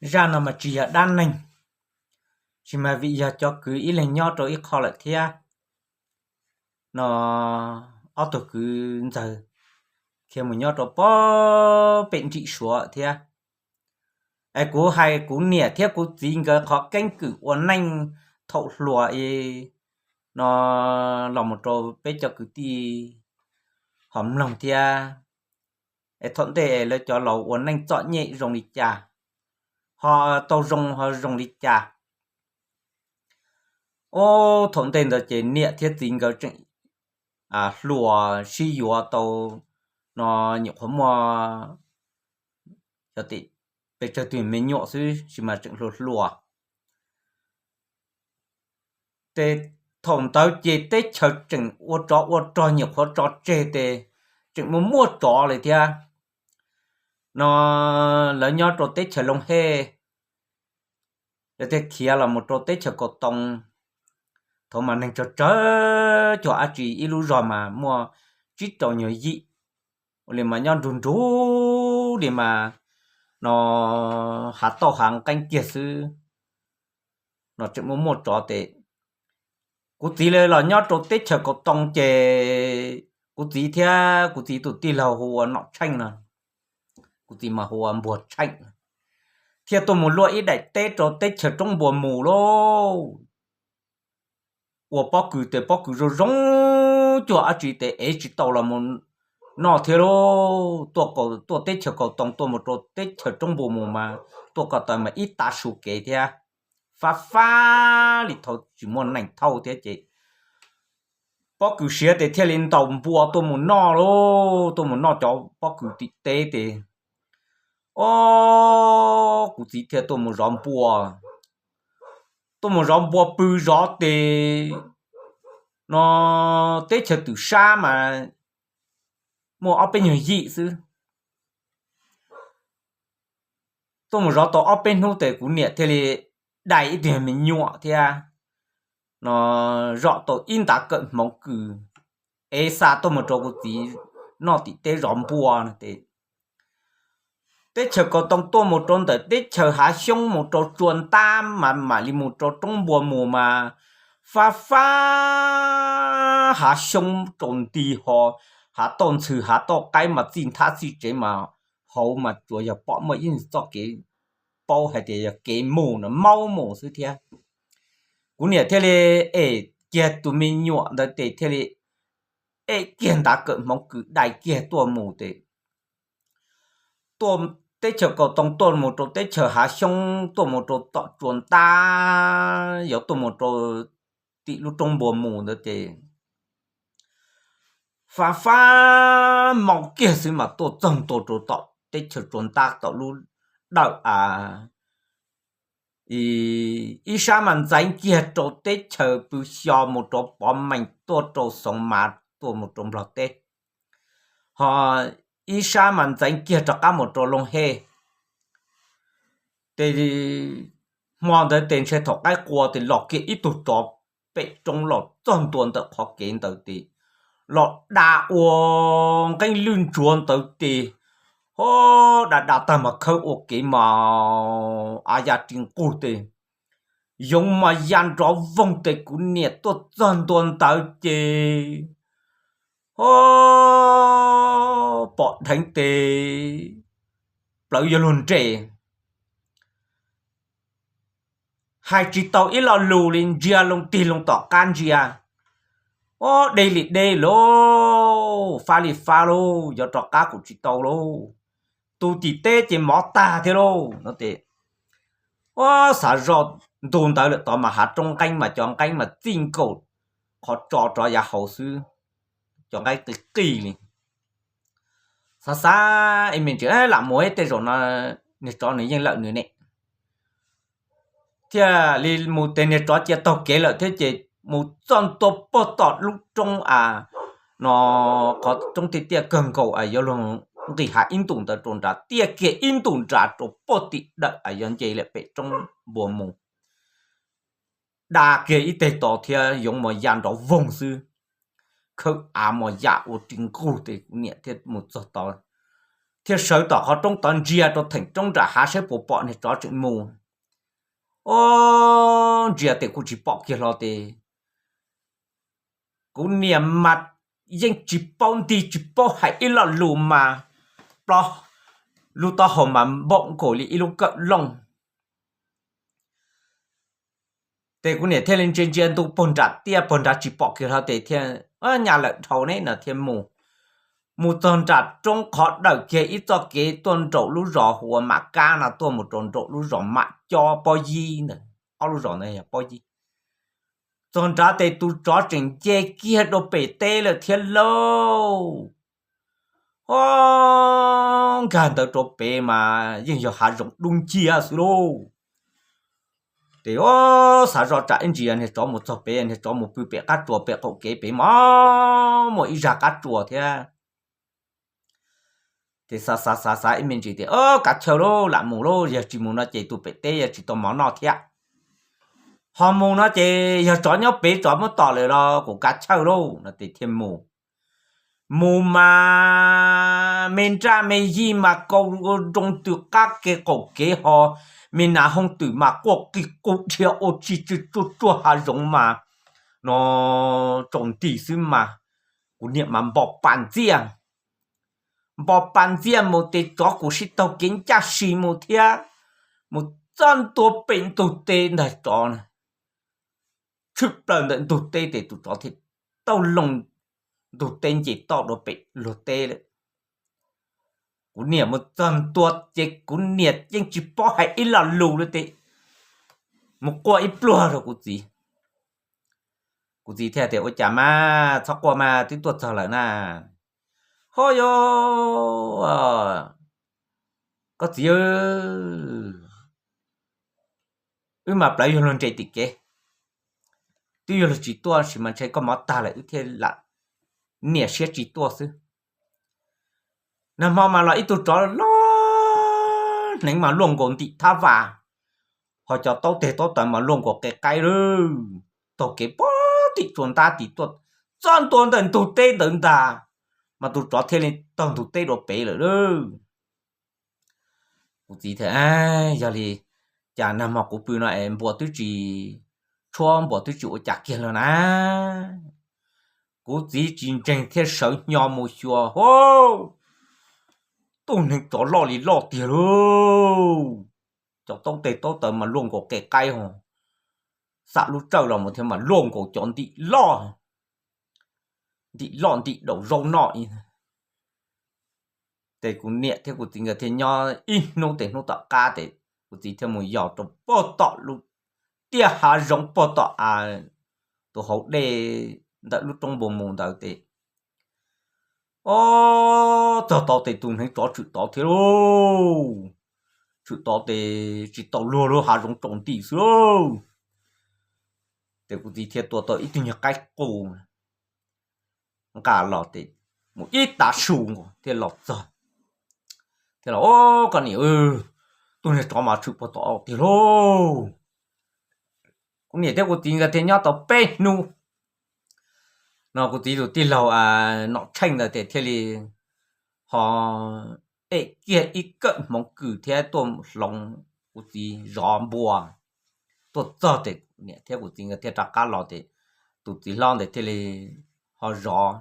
Zaj no mas tsis yog dab neeg, tsis mas vim yog cov kwv ib leeg nyob rau ib qho lawm thiab. No ob tug kwv ntxawg khiav mus nyob rau pem nrim Suav thiab. Es kuv hais kuv niam thiab kuv txiv nkawd qhov keeb kwm ua neej thaum hluas no los mus rau peb cov kwv tij ho mloog thiab. Es thaum ntej lawv cov laus ua neej txom nyem zoo li cas, ho tau zoo ho zoo li cas. Ub, thaum ntej ntawd ces niam thiab txiv nkawd tseem hluas sib yuav tau no nyuam qhuav muaj pes tsawg tus me nyuam xwb, tab sis mas tseem hluas hluas. Ces thaum ntawd ces teb chaws tseem ua tsov ua rog, nyuam qhuav tso tseg ces tseem muaj muaj tsov li thiab. No lawv nyob rau teb chaws Looj Hej, lawv thiaj khiav los mus rau teb chaws Kaus Toom. Thaum mas neeg tsawg tsawg cuag dab tsi, ib lub zog mas muaj tsib rau nyuag yim. Ua li mas nyob nrug nrug li mas no hav tauj hav nqeeb kiag xwb. No tseem muaj muaj tsov ces kuv txiv los nyob rau teb chaws Kaus Toom ces kuv txiv thiab kuv txiv tus tij laug hu ua Nom Tsheej no, kuv txiv mas hu ua Npuag Tsheej, thiaj tuaj mus luaj ib daim teb rau teb chaws Roob Npua Mus lauj. Ua pob kws ces pob kws zoo zoo cuag dab tsi ces ev tsis tau los mus noj thiab lauj. Tuaj teb chaws Kaus Toom tuaj mus rau teb chaws Roob Npua Mus mas tuaj ko taw mas ib tav su kev thiab, fab fab li thaum tsis muaj neeg thauj thiab ces pob kws siav ces thiaj li ntaus npua tuaj mus noj lauj. Tuaj mus noj cov pob kws tim teb ces, o, kuv txiv thiaj tuaj mus zov npua. Tuaj mus zov npua pw zov ces no teb chaws twm sab mas muaj ob peb nyuag yim xwb. Tuaj mus zov tau ob peb hnub ces kuv niam thiaj li dai ib tug me nyuam thiab no zom tau ib ntav kawm hmoov kws, ev xa tuaj mus rau kuv txiv noj tim teb zov npua no ces teb chaws Kaus Toom tuaj mus rau ntawm teb chaws Hav Xyoob mus rau Tsua Ntab mas mam li mus rau Roob Npua Mus mas fab fab hav xyoob rau nti ho, hav tauj ntxhw hav tauj qaib mas txij nthab txij tsev mas hauv mas tsuas yog pom muaj ib txoj kev paub hais tias yog kev mus no maub mus xwb thiab. Kuv niam thiaj li ev kiag tus me nyuam ntawd ces thiaj li ev kiag ntav kawm hmoov kws dai kiag tuaj mus ces tuaj teb chaws Kaus Toom tuaj mus rau teb chaws Hav Xyoob tuaj mus rau tom Tsua Ntab, yuav tuaj mus rau tim lub Roob Npua Mus ntawd ces fab fab maub kiag xwb mas tuaj txog ntua rau tom teb chaws Tsua Ntab tom lub dawm av, ib sab mas ntxeev kiag rau teb chaws pw xyo mus rau Pov Mees tuaj rau Xoov Mav tuaj mus rau Nplog teb, ho ib sab mas ntxeev kiag rov qab mus rau Looj Hej. Ces hmo ntawd ces ntshe thaum qaib qua ces los kiag ib tug tsov pem roob los txog ntua ntawm qhov kev ntawd ces los da ua nqeeb lwj ntsuav ntawd ces ho da da tag mas khawb ua kev mas av ya ri nqug ces yoov mas ya nrov voog ces kuv niam tuaj txog ntua ntawd ces ho pom dheev ces plawv yuav luag nres. Hais tsis tau ib lo lus li, ntsia loo tig loo tom qab ntsia, o, deb li deb lauj, fab li fab lauj, yuav rov qab kuj tsis tau lauj. Tus tim teb ces mov tag thiab lauj no ces, o, xav zoj ntu ntawd lawm tod mas hav roob nqeeb mas cov nqeeb mas txij nkaus qhov tso rov yav hauv xwb, cov nqeeb qis qis li. Xav xav ib me ntsis lam mus, tej zaum no niag tsov nws yeej lawm nws ne. Thiaj li mus ces niag tsov cia taug kev lawm thiab ces mus txog ntua puag tom lub roob a, no qhov roob tiaj tiaj kawg nkaus a, yuav luag nqis hav ib ntus ntawd rau nrad, tiaj kiag ib ntus nrad rau puag tim dawm a, yuav nce lawm pem roob npua mus. Da kiag ib teg to thiab yoov mos ya nrov voog xwb, khawb av mos ya ua ri nqug ces kuv niam thiaj mus txog tod. thiaj sawv tom qhov roob tod ntsia rau theem roob nram hav saib puas pom niag tsov tseem mus. O, ntsia tes kuj tsis pom kiag hlo tes kuv niam mas yeej tsis paub nti tsis paub hais ib lo lus mas plob, lub taub hau mas npaum nkaus li ib lub kawm looj. Ces kuv niam thiaj li ntsia ntsia ntu puag nram tiaj puag nrad tsis pom kiag hlo tes thiaj nyas lawm dhau ne no thiaj mus. Mus txog nram roob qhov dawm kiag ib txoj kev tuaj nraum lub zos hu ua Mam Kab no tuaj mus rau nraum lub zos Mam Cob Pob Yib ntawd, ob lub zos ntawd yog Pob Yib. Txog nrad tes tus tsov tseem nce kiag dua pem teb lawm thiab lauj. O, nkag ntawd rau pem mas yeej yog hav zoov dub nciab xwb lauj. Ces o, xav zoj tsam ib ntsis niag tsov mus txog pem, niag tsov mus pw pem qab tsuas pem qaum kev pem mas muaj ib zaj qab tsuas thiab. Ces xav xav xav xav ib me ntsis tias, o, kav chawj lauj, lam mus lauj, yog tsis mus no ces tus pem teb yog tsis tau mov noj thiab. Ho mus no ces yog tsov nyob pem tsov muab tom lawm los kuv kav chawj lauj no ces thiaj mus. Mus mas me nraj me yij mas kau nroo tws qab kev qaum kev ho, me nas hooj twm mas quaj qig qus dhia ua tsis tsw tsuag tsuag hav zoov mas no tsaus nti xwb mas kuv niam mas npo pas ntxiaj. Npo pas ntxiaj mus ces tsov kuj sib taug kev ncaj si mus thiab, mus txog ntua pem ntug teb ntag tsov na. Tshwm plaws ntawm ntug teb ces tus tsov thiaj tau loo ntug teb nce toj dua pem luag teb lawm. Kuv niam mus txog ntua ces kuv niam yeej tsis paub hais ib lo lus li ces mus quaj ib pluag rau kuv txiv. Kuv txiv thiaj tias, ua cas mas txhob quaj mas twb tuaj txog lawm na. Ho yog, koj txiv, wb mas plawv yuav luag nres tim kev, twb yuav luag tsis tuaj sis mas ntshe koj mov tag lawm wb thiaj lam niam siab tsis tuaj xwb. Nag hmo mas los ib tug tsov loj hneev mas luaj nkaus ntim thab vas, ho cov taub teg taub taws mas luaj nkaus qe qaib lawm. Taug kev puag tim tsuas ntab tim tuaj txog ntua ntawm ntug teb ntawd ntag, mas tus tsov thiaj li taug ntug teb dua pem lawm lauj. Kuv txiv thiaj, yog li cas nag hmo kuv pw no es npua twb tsis tshuab npua twb tsis ua cas kiag lawm na. Kuv txiv tsis ntseeg thiaj sawv hnyo mus xyuas, hub, tus neeg tsov loj li loj tiag lauj. Cov taub teg taub taws mas luaj nkaus qe qaib ho, xam lub tsawj los mus thiab mas luaj nkaus cov ntim loj, ntim loj ntim daus zaub noj. Ces kuv niam thiab kuv txiv nkawd thiaj nyob ib hnub, ces hnub tom qab ces kuv txiv thiaj mus yos rau puag tom lub tiaj hav zoov puag tom tus hauv dej ntawm lub roob npua mus ntawd ces, o, txog tod ces tus hneev tsov tshwm tod thiab lauj. Tshwm tod ces tsis tau luag lub hav zoov tsaus nti xwb lauj. Ces kuv txiv thiaj tua tau ib tug nyuag qaib qus nqa los ces mus ib tav su nkaus thiaj los txog, thiaj los, o, koj niam, tus niag tsov mas tshwm puag tom tiag lauj. Kuv niam thiab kuv txiv nkawd thiaj nyob tau peb hnub no kuv txiv tus tij laug Nom Tsheej ntawd ces thiaj li ho em kiag ib kawm hmoov kws thiab tuaj hloov kuv txiv zov npua. Tuaj txog ces niam thiab kuv txiv nkawd thiaj rov qab los ces tus txiv hlob ntawd thiaj li ho zov.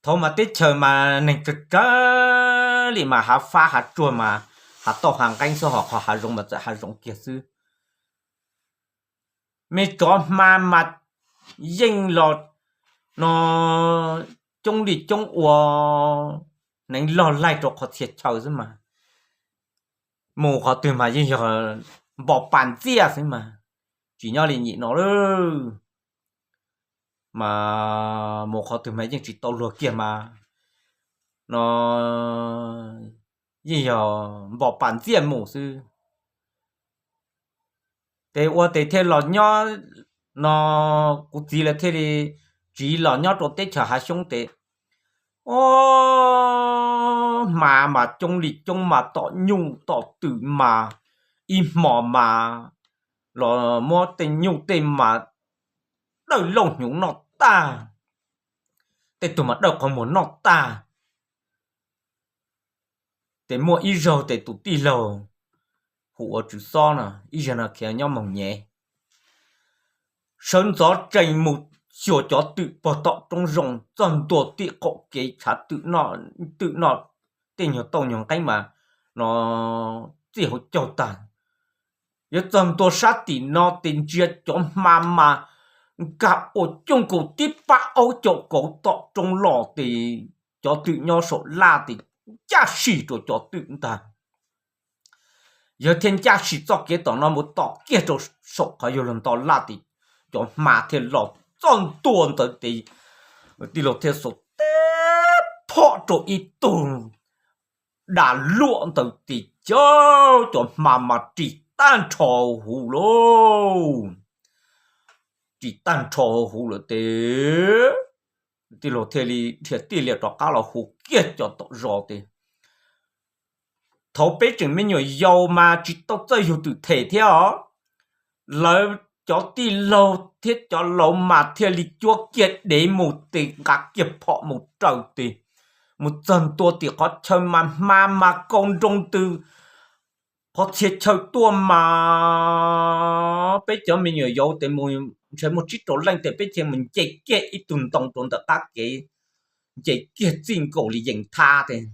Thaum mas teb chaws mas neeg tsawg tsawg li mas hav fab hav tsuag mas hav tauj hav nqeeb xwb, ho qhov hav zoov mas txawm hav zoov kiag xwb. Me tsov hma mas yeej los no coob li coob ua hneev log laig rau qhov txhia chaw xwb mas, mus qhov twg mas yeej yog npo pas ntxiaj xwb mas, tsis nyob li nyim no lawm. Mas mus qhov twg mas yeej tsis tau luag kiag mas no yeej yog npo pas ntxiaj mus xwb. Ces ua ces thiaj los nyob no, kuv txiv lawv thiaj li tsiv los nyob rau teb chaws hav xyoob ces, o, hma mas coob li coob mas tom nyuj tom twm mas ib hmo mas los muab tej nyuj tej mas dawj lauj hnyuv noj tag, tej tug mas dawj qhov muag noj tag. Ces muaj ib zaug ces tus tij laug hu ua Tswv Xob no, ib zaug no khiav nyob Moos Nyem, sawv ntxov tsees mus xyuas cov twm pog tom roob zoo, txog ntua tim qaum kev tshav twm noj tej nyuag tauj nyuag nqeeb mas no txij hauv caug tag. Yuav txog ntua sab tim no ces ntsia cov hma mas nkag ua cooj nkaus tib pab aub caum kauv tom roob los ces cov twm nyob saum laj ces ncaj sim rau cov twm ntag. Yog thiaj ncaj sim txoj kev tom no mus tom kiag rau saum qhov yog luag nto laj ces cov hma thiaj los txog ntua ntawd ces tij laug thiaj xuas teb phom rau ib tug da luam ntawd ces cov hma mas ris tag nrho huv lauj. Ris tag nrho huv lawm ces tij laug thiaj li dhia tij lias rov qab los hu kiag cov tom zos ces thaum peb tseem me nyuam yaus mas tsis tau txawj yug twm them thiab os. Lawv cov tij laug thiab cov laus mas thiaj li cuab kiag dev mus ces nqa kiag phom mus raws ces mus txog ntua tim qhov chaw mas hma mas kaus nroo ntws qhov txhia chaw tuaj mas peb cov me nyuam yaus ces mus ntshe muaj tsib rau leej ces peb thiaj mus nce kiag ib tug ntoo rau ntawm qab kev, nce kiag txij nkaus li yees thab ces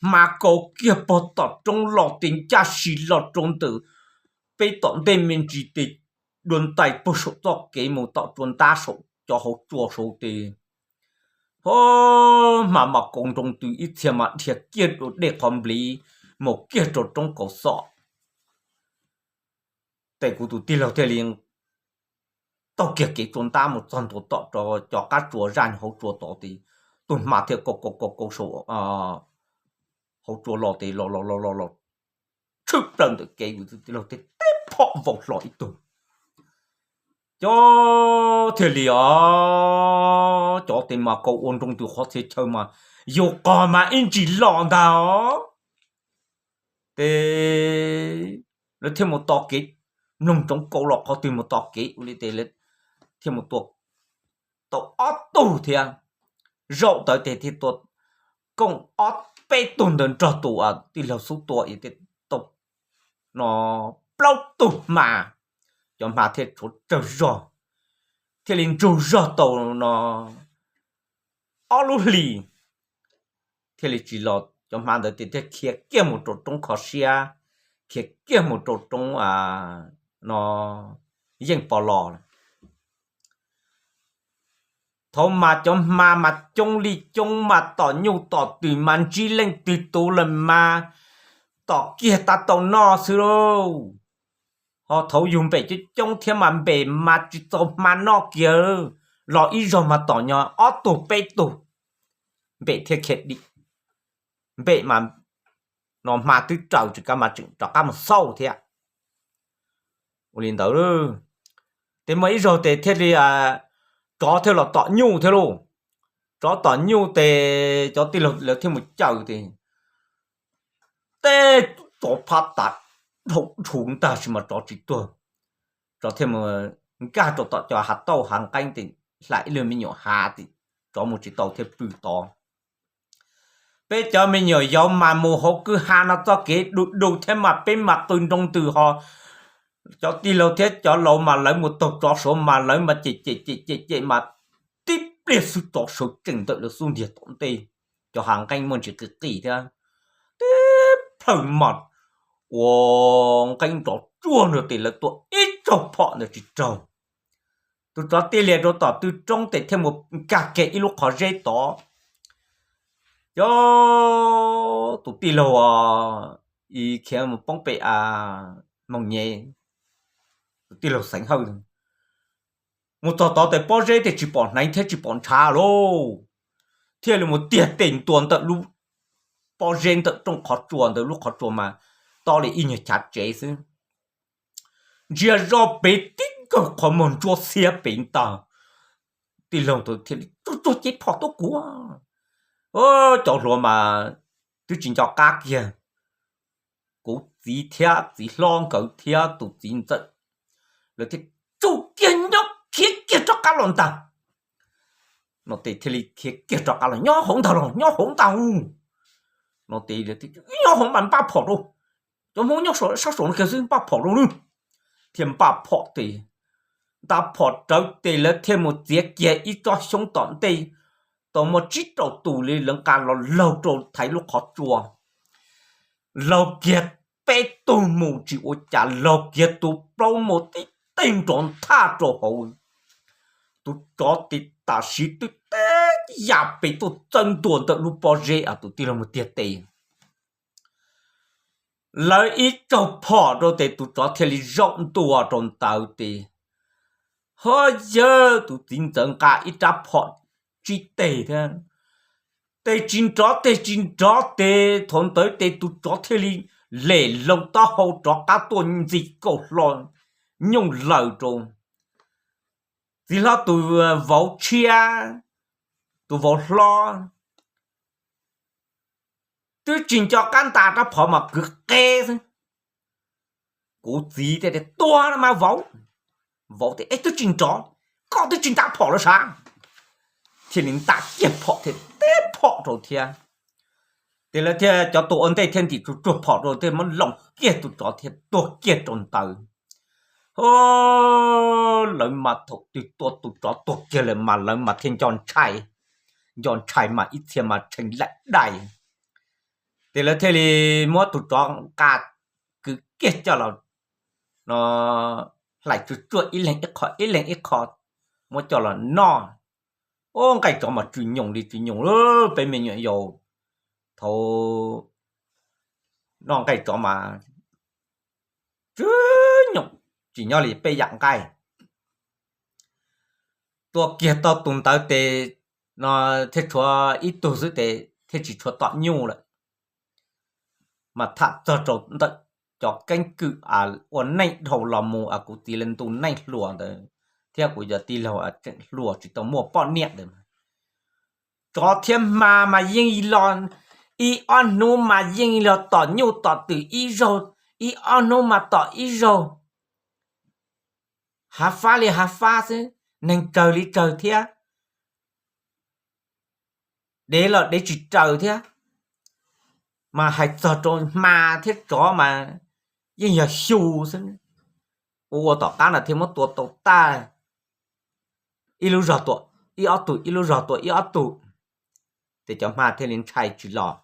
hma kaus kiag pog tom roob los ces ncaj sim los rau ntawm peb tom ntej me ntsis ces dua ntais puag saum txoj kev mus tom tsua ntab saum cov hauv tsua saud ces ho hma mas kaus nroo ntws ib txhia mas dhia kiag dua dej qhov npliv mus kiag rau roob kaus xom. Ces kuv tus tij laug thiaj li taug kiag kev tsua ntab mus txog ntua tom rau cov qab tsua zaj hauv tsua tod ces tus hma thiaj kaus kaus kaus kaus saum hauv tsua los ces los los los los los tshwm plaws ntawm kev, kuv tus tij laug thiaj teb phom vau hlo ib tug. Cov thiaj li os, cov tes mas kaus ua nroo ntws qhov txhia chaw mas yus qog mas ib ntsis los ntag os. Ces lawv thiaj mus tos kev, mloog ntsoov kaus los qhov twg mus tos kev ua li ces lawv thiaj mus tua tau ob tug thiab. Zaum ntawd ces thiaj tua kooj ob peb tug ntawd nrog tus tij laug xub tua es thiaj tau no plaub tug hma. Cov hma thiaj tshuav tsawg zog, thiaj li ntsug zog tau no ob lub hlis thiaj li tsis los. Cov hma ntawd ces thiaj khiav kiag mus rau roob kho siab, khiav kiag mus rau roob no yeej pos los lawm. Thaum mas cov hma mas coob li coob mas tom nyuj tom twm mas ntsib leej twg tus lawm mas tom kiag tab tom noj xwb lauj. Ho thaum yug npem coob coob thiab mas npem mas tsis txaus hma noj kiag, los ib zaug mas tom nyog ob tug peb tug, npem thiaj khiav dim. Npem mas no hma twb raws tsis kav mas tseem rov qab mus xauj thiab. Ua li ntawd, ces muaj ib zaug ces thiaj li tsov thiaj los tom nyuj thiab lauj. Tsov tom nyuj ces cov tij laug lawv thiaj mus caws ces tej tsov phab tas dhau dhus ntag sis mas tsov tsis tuag. Tsov thiaj mus nkag rau tom cov hav tauj hav nqeeb ces hla ib lwg me nyuam hav ces tsov mus tsis tau thiaj pw tod. Peb cov me nyuam yaus mas mus hauv kwj ha no txoj kev du du thiab mas peb mas qw nroo ntws ho cov tij laug thiab cov laus mas lawv mus taug tsov saud mas lawv mas cem cem cem cem cem mas tib pliag xwb tsov sawv tsees ntawm lawv xub ntiag tom ntej. Cov hav nqeeb muaj ntsis qis qis thiab, tib plhaw mas ua nqeeb nrov tsuag nrog tias lawv tua ib tsaug phom ntawd tsis raug. Tus tsov tij lias rau tom tw roob ces thiaj mus nkag kiag ib lub qhov zeb tod. Cov tus tij laug khiav mus poob pem Moos Nyem, tus tij laug Xeev Hawj mus txog tod ces pob zeb ces tsis pom hneev thiab tsis pom ntshav lauj, thiaj li mus tiag tes ntua ntawm lub pob zeb ntawm rooj qhov tsua ntawd, lub qhov tsua mas tob li ib nyuag chav tsev xwb. Ntsia zoj pem tib nkaug qhov muag ntsuab xiab pem ntag. Tij laug ntawd thiaj li tsuag tsuag cev phom tuaj kuv, cov hluas mas twb tsis nco qab kiag. Kuv txiv thiab txiv hlob nkawd thiab tus txiv ntxawm, lawv thiaj tsum kiag nyob khiav kiag rov qab los ntag. No ces thiaj li khiav kiag rov qab los, nyob hauv ntag los, nyob hauv ntag ub. no tes ib nyuag hauv mas npaj phom rau, cov Hmoob nyob sab saum no kiag xwb npaj phom rau lawm, thiaj npaj phom tes, nta phom rawv tes lawv thiaj mus txiav kiag ib tsob xyoob tom ntej, tau muaj tsib rau tus li lawv nqa los laug rau thaiv lub qhov tsua, laug kiag peb tug mus tsis ua cas, laug kiag tus plaub mus tib teg nrov nthaj rau hauv. Tus tsov tes tam sim twb teb ya pes tuaj txawb ntua ntawm lub pob zeb, tus tij laug mus tiag tes, lawv ib tsaug phom rau tes tus tsov thiaj li zaum ntua rau ntawd tes, ho yawg tus txiv ntxawm nqa ib rab phom tsib teg thiab, tes tsis nrov tes tsis nrov tes thaum ntawd tes tus tsov thiaj li lem loo taub hau rov qab tuaj ntxi kaum hlo nyooj laws rau. Txiv hlob tus vauv tshiab, tus vauv hlob, twb tsis nco qab nta rab phom mas kwv qeb xwb. Kuv txiv tias, Tua no mas vauv. Vauv tias, Es twb tsis nrov, koj twb tsis nta phom los sav. Thiaj li nta kiag phom thiab teb phom rau thiab. Ces lawv thiaj cov tus ua ntej thiaj ntim tsuj tsuag phom rau thiaj muab loos kiag tus tsov thiab tuag kiag rau ntawd. Ho lawv mas thaum twg tua tus tsov tuag kiag lawm mas lawv mas thiaj nco ntshai, nco ntshai mas ib txhia mas tshee laim dais. Ces lawv thiaj li muab tus tsov nqa kwv kiag coj los, no, hlais tsuj tsuag ib leeg ib qho ib leeg ib qho muab coj los noj. Ub, nqaij tsov mas tsw nyoos li tsw nyoos, peb me nyuam yaus thaum noj nqaij tsov mas tsw nyoos, tsis nyob li peb yam nqaij. Tua kiag tau tus ntawd tes, no, thiaj tshuav ib tug xwb tes thiaj tsis tshuav tom nyuj lawm. Mas tham txog rau ntawm cov keeb kwm ua neej dhau los mus kuv txiv lawv ntu neej hluas ntawd thiab kuv cov tij laug tseem hluas tsis tau muaj poj niam ntawd, tsov thiab hma mas yeej los, ib ob hnub mas yeej los tom nyuj tom twm ib zaug, ib ob hnub mas tom ib zaug. Hav fab li hav fab xwb, neeg tsawg li tsawg thiab, dev los dev tsis raws thiab. Mas hais txog rau hma thiab tsov mas yeej yog xyu xwb. Ua ua tom qab no thiaj muab tua tau tag, ib lub zog tua ib ob tug, ib lub zog tua ib ob tug, ces cov hma thiaj li ntshai tsis los,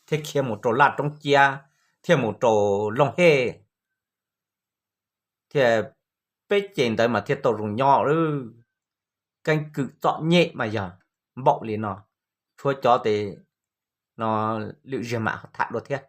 thiaj khiav mus rau laj roob ciab, thiaj mus rau Looj Hej, thiaj peb ces ntawd mas thiaj tau zoo nyob lawm. Keeb kwm txom nyem mas yog npaum li no, tshuav cov tes, no, lwm zaug mam tham dua thiab.